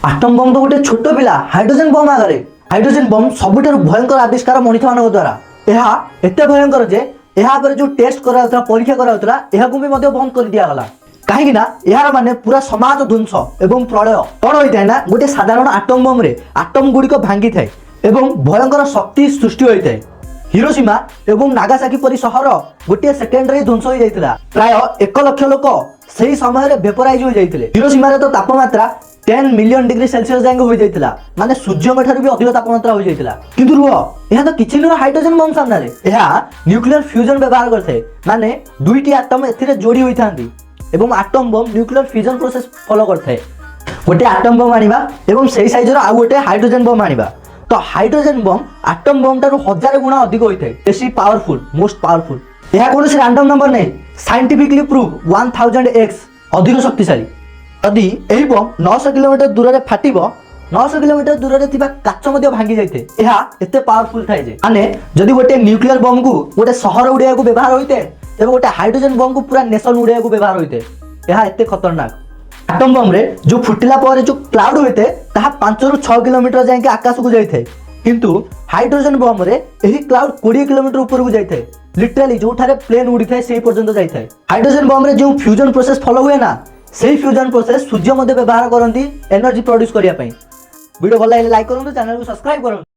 Atom bomb ତ ଗୋଟେ ଛୋଟ ପିଲା ହାଇଡ୍ରୋଜେନ ବମ୍ ଆଗରେ। ହାଇଡ୍ରୋଜେନ ବମ୍ ସବୁଠାରୁ ଭୟଙ୍କର ଆବିଷ୍କାର ମଣିଷମାନଙ୍କ ଦ୍ୱାରା। ଏହା ଏତେ ଭୟଙ୍କର ଯେ ଏହା ଉପରେ ଯୋଉ ଟେଷ୍ଟ କରାଯାଉଥିଲା, ପରୀକ୍ଷା କରାଯାଉଥିଲା, ଏହାକୁ ବି ମଧ୍ୟ ବନ୍ଦ କରି ଦିଆଗଲା। କାହିଁକି ନା ଏହାର ମାନେ ପୁରା ସମାଜ ଧ୍ୱଂସ ଏବଂ ପ୍ରଳୟ। କ'ଣ ହୋଇଥାଏ ନା, ଗୋଟେ ସାଧାରଣ ଆଟମ ବମ୍ରେ ଆଟମ ଗୁଡ଼ିକ ଭାଙ୍ଗିଥାଏ ଏବଂ ଭୟଙ୍କର ଶକ୍ତି ସୃଷ୍ଟି ହୋଇଥାଏ। ହିରୋସୀମା ଏବଂ ନାଗାସାକି ପରି ସହର ଗୋଟିଏ ସେକେଣ୍ଡରେ ଧ୍ୱଂସ ହୋଇଯାଇଥିଲା। ପ୍ରାୟ 1 ଲକ୍ଷ ଲୋକ ସେହି ସମୟରେ ଭେପରାଇଜ ହୋଇଯାଇଥିଲେ। ହିରୋସୀମାରେ ତ ତାପମାତ୍ରା 10 ମିଲିୟନ ଡିଗ୍ରୀ ସେଲସିୟସ ଯାଏଁ ହୋଇଯାଇଥିଲା, ମାନେ ସୂର୍ଯ୍ୟଙ୍କ ଠାରୁ ବି ଅଧିକ ତାପମାତ୍ରା ହୋଇଯାଇଥିଲା। କିନ୍ତୁ ରୁହ, ଏହା ତ କିଛି ନୁହେଁ ହାଇଡ୍ରୋଜେନ ବମ୍ ସାମ୍ନାରେ। ଏହା ନ୍ୟୁକ୍ଲିୟର ଫ୍ୟୁଜନ ବ୍ୟବହାର କରିଥାଏ, ମାନେ ଦୁଇଟି ଆଟମ ଏଥିରେ ଯୋଡ଼ି ହୋଇଥାନ୍ତି ଏବଂ atom bomb nuclear fusion process follow କରିଥାଏ। ଗୋଟେ ଆଟମ ବମ୍ ଆଣିବା ଏବଂ ସେଇ ସାଇଜର ଆଉ ଗୋଟେ ହାଇଡ୍ରୋଜେନ ବମ୍ ଆଣିବା, ତ ହାଇଡ୍ରୋଜେନ ବମ୍ ଆଟମ ବମ୍ ଠାରୁ 1000 ଗୁଣା ଅଧିକ ହୋଇଥାଏ। ବେଶୀ ପାୱାରଫୁଲ, ମୋଷ୍ଟ ପାୱାରଫୁଲ। ଏହା କୌଣସି ରାଣ୍ଡମ ନମ୍ବର ନାହିଁ, ସାଇଣ୍ଟିଫିକଲି ପ୍ରୁଭ୍, 1000x ଅଧିକ ଶକ୍ତିଶାଳୀ। ଯଦି ଏହି ବମ୍ 900 କିଲୋମିଟର ଦୂରରେ ଫାଟିବ, 900 କିଲୋମିଟର ଦୂରରେ ଥିବା କାଚ ମଧ୍ୟ ଭାଙ୍ଗି ଯାଇଥାଏ। ଏହା ଏତେ ପାୱାରଫୁଲ ଥାଏ ଯେ, ମାନେ ଯଦି ଗୋଟେ ନ୍ୟୁକ୍ଲିୟର ବମ୍କୁ ଗୋଟେ ସହର ଉଡ଼େଇବାକୁ ବ୍ୟବହାର ହୋଇଥାଏ, ତେବେ ଗୋଟେ ହାଇଡ୍ରୋଜେନ ବମ୍କୁ ପୁରା ନେସନ ଉଡ଼େଇବାକୁ ବ୍ୟବହାର ହୋଇଥାଏ। ଏହା ଏତେ ଖତରନାକ। ଆଟମ ବମ୍ରେ ଯୋଉ ଫୁଟିଲା ପରେ ଯୋଉ କ୍ଲାଉଡ୍ ହୋଇଥାଏ, ତାହା 5ରୁ 6 କିଲୋମିଟର ଯାଇକି ଆକାଶକୁ ଯାଇଥାଏ। କିନ୍ତୁ ହାଇଡ୍ରୋଜେନ ବମ୍ରେ ଏହି କ୍ଲାଉଡ୍ 20 କିଲୋମିଟର ଉପରକୁ ଯାଇଥାଏ। ଲିଟରାଲି ଯୋଉଠାରେ ପ୍ଲେନ୍ ଉଡ଼ିଥାଏ, ସେଇ ପର୍ଯ୍ୟନ୍ତ ଯାଇଥାଏ। ହାଇଡ୍ରୋଜେନ ବମ୍ରେ ଯେଉଁ ଫ୍ୟୁଜନ ପ୍ରୋସେସ ଫଲୋ ହୁଏ ନା, ସେଇ ଫ୍ୟୁଜନ ପ୍ରୋସେସ ସୂର୍ଯ୍ୟ ମଧ୍ୟ ବ୍ୟବହାର କରନ୍ତି ଏନର୍ଜି ପ୍ରଡ୍ୟୁସ୍ କରିବା ପାଇଁ। ଭିଡ଼ିଓ ଭଲ ଲାଗିଲେ ଲାଇକ୍ କରନ୍ତୁ, ଚ୍ୟାନେଲକୁ ସବସ୍କ୍ରାଇବ୍ କରନ୍ତୁ।